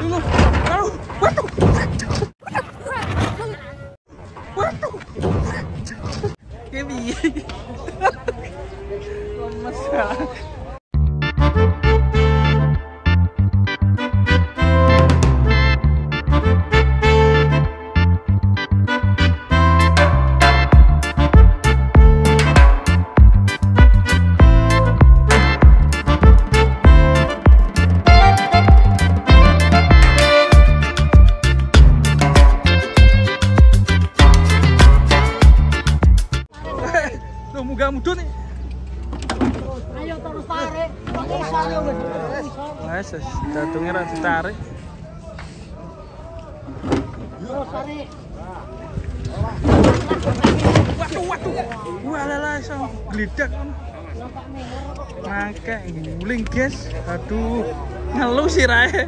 Aduh, waduh. Waduh. Ki piye? Lemes. Munggah mudun nih. Ayo terus tarik. Wes, dadunge ra ditarik. Terus tarik. Waduh, waduh. Walah iso gledak ngono. Mangke guling, guys. Aduh, ngelu sirahe.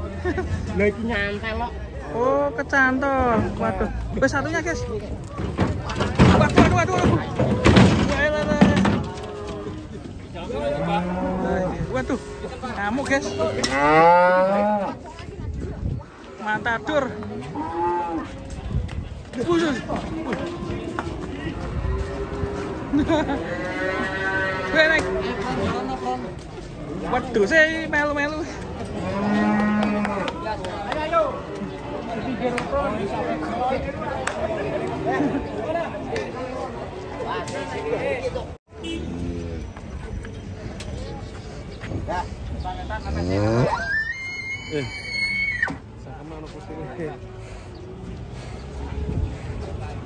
Lah iki nyantel kok. Oh, kecantol. Waduh. Wes satunya, guys. Waduh, waduh, waduh. Waduh, ngamuk guys. Matador. Khusus. Naik. Waduh, saya melu-melu.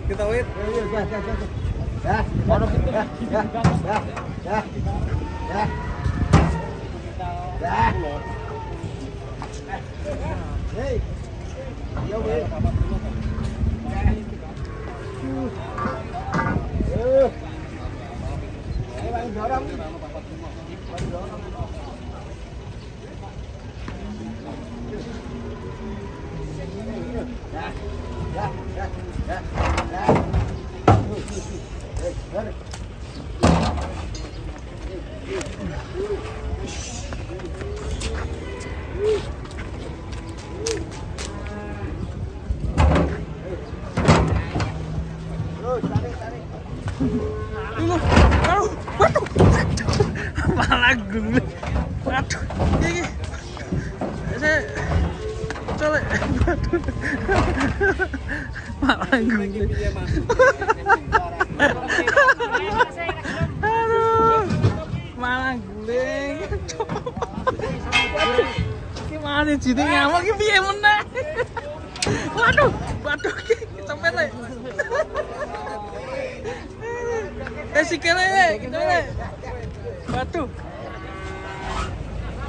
Kita wait. Ya, ya, ya, ya, ya, ya. Hey, yo wait. Malah guling. Waduh, iki. Saya colek. Waduh. Malah guling. Aduh. Malah guling. Iki malah jine ngamuk iki piye meneh. Waduh, waduh iki sampe lek. Sikile lek, lek. Waduh.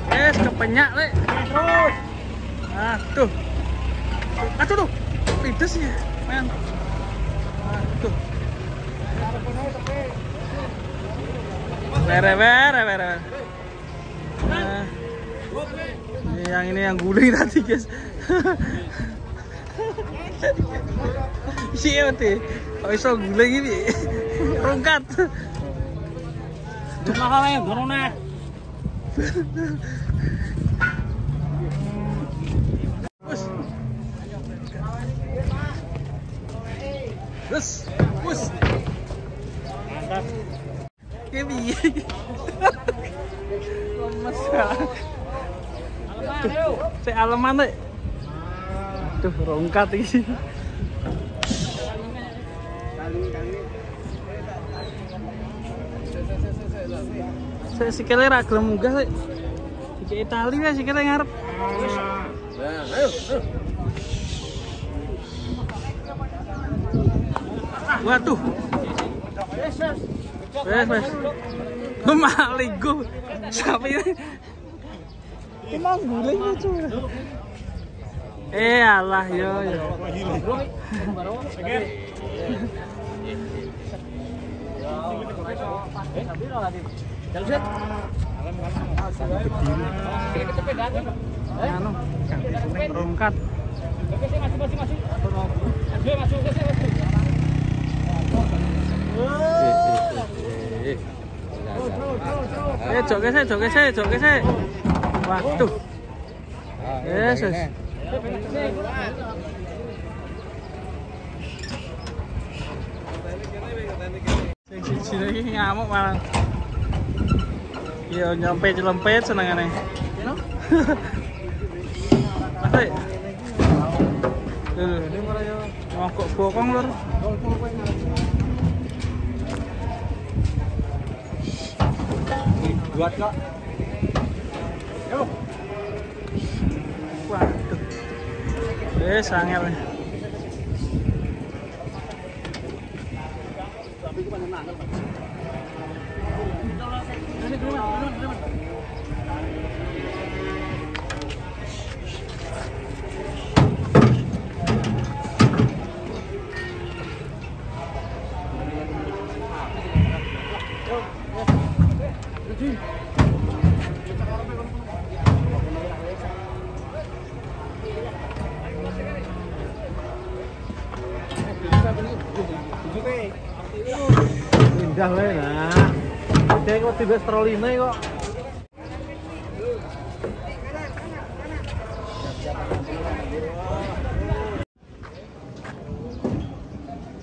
Es kepenyak lek. Terus. Aduh. Aduh tuh. Lides ya, men. Aduh. Were were were. Nah. Yang ini yang guling tadi, guys. Siapa tuh? Kok iso guling ini? Rungkat. Mahal dorone. Wes. Wes, wes. Mantap. Ki piye? Lemes. Sik aleman rek. Aduh, rongkat iki. Sik sikile ra gelem munggah sik. Dikek tali wae sikile ngarep. Nah, ayo. Waduh. Wes, wes. Maligo. Sapi. Iki mau guling lucu. Eh alah yo yo. Anu, rongkat. Joke sik, joke sik, joke sik. Waduh. Yes, yes. Sing siji iki ngamuk malah. Iya nyelempet-nyelempet senengane. Mas. Mongkok bokong lur. Buat kok. Yo. Waduh. Wis angel. Indah wae nah. Dek kok tiba troline kok.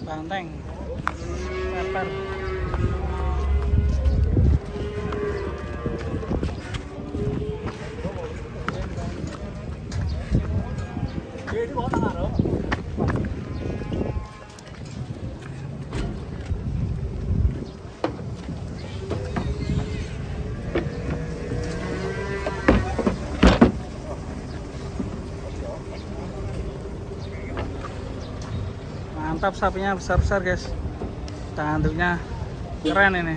Banteng. Pepper. Mantap sapinya besar-besar guys. Tanduknya keren ini.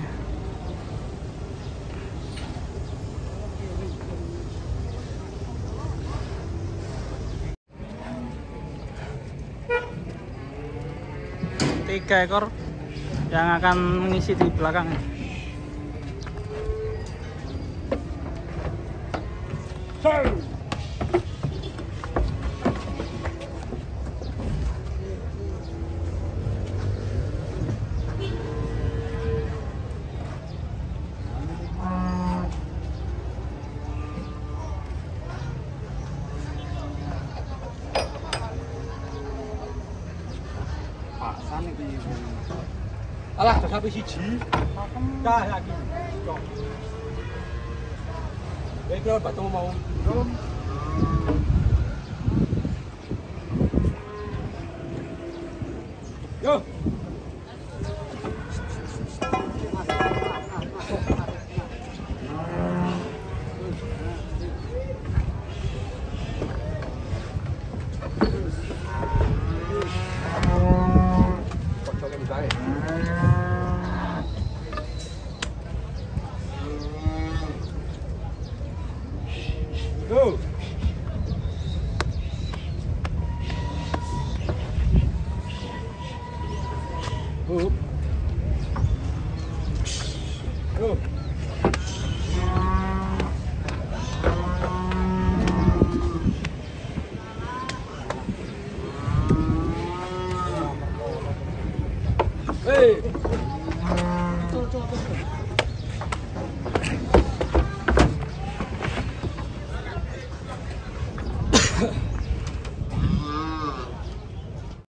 Tiga ekor yang akan mengisi di belakang. Alah, sapi siji. Dah lagi. Baik, lho, batu mau. Yo. Go. Go. Go. Hey.